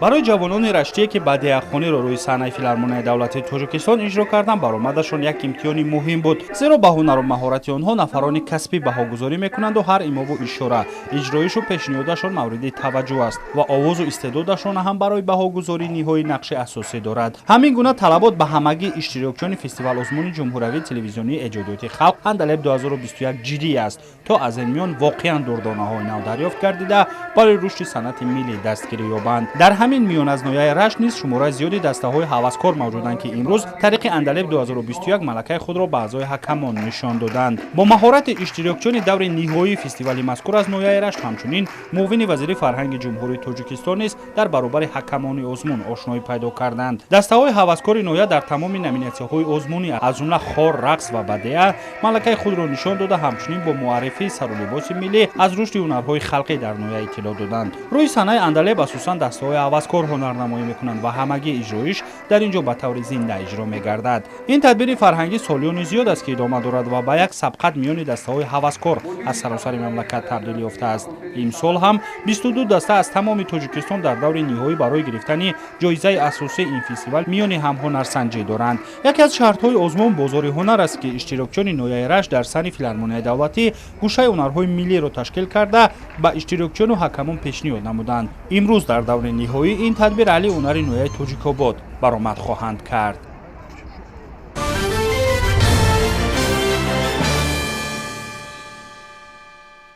Барои ҷавонони раштие, ки бадеахониро рӯи саҳнаи Филармонияи давлатии Тоҷикистон иҷро карданд, баромадашон як имтиҳони муҳим буд, зеро ба ҳунару маҳорати онҳо нафарони касбӣ баҳогузорӣ мекунанду ҳар имову ишора, иҷроишу пешниҳодашон мавриди таваҷҷӯҳ аст ва овозу истеъдодашон ҳам барои баҳогузории ниҳоӣ нақши асосӣ дорад. Ҳамин гуна талабот ба ҳамагии иштирокчиёни фестивал-озмуни ҷумҳуриявии телевизионии эҷодиёти халқ «Андалеб 2021» ҷиддӣ аст, то аз ин миён воқеан дурдонаҳои нав дарёфт гардида, барои рушди санъати миллӣ дастгирӣ ёбанд. Дар ҳамин миён аз ноҳияи Рашт низ шумораи зиёди дастаҳои ҳаваскор мавҷуданд, ки имрӯз тариқи «Андалеб 2021» малакаи худро ба аъзои ҳакамон нишон доданд. Бо маҳорати иштирокчиёни даври ниҳоии фестивали мазкур аз ноҳияи Рашт ҳамчунин муовини вазири фарҳанги Ҷумҳурии Тоҷикистон низ дар баробари ҳакамони озмун ошноӣ пайдо карданд. Дастаҳои ҳаваскори ноҳия дар тамоми номинатсияҳои озмунӣ, аз ҷумла хор, рақс ва бадеа, малакаи худро нишон дода, ҳамчунин бо муаррифии сарулибоси миллӣ аз рушди ҳунарҳои халқӣ дар ноҳия иттилоъ доданд. Рӯи саҳнаи «Андалеб» асосан дастаҳои ҳаваскор ҳунарнамоӣ мекунанд ва ҳамагӣ иҷроиш дар ин ҷо ба таври зинда иҷро мегардад. Ин тадбири фарҳангӣ солиёни зиёд аст, ки идома дорад ва ба як сабқат миёни дастаҳои ҳаваскор аз саросари мамлакат табдил ёфтааст. Имсол ҳам 22 даста аз тамоми Тоҷикистон дар даври ниҳоӣ барои гирифтани ҷоизаи асосии ин фестивал миёни ҳам ҳунарсанҷӣ доранд. Яке аз шартҳои озмун бозори ҳунар аст, ки иштирокчиёни ноҳияи Рашт дар саҳни Филармонияи давлатӣ гӯшаи ҳунарҳои миллиро ташкил карда, ба иштирокчиёну ҳакамон пешниҳод намуданд. Имрӯз дар даври ниҳоии ин тадбир аҳли ҳунари ноҳияи Тоҷикобод баромад хоҳанд кард.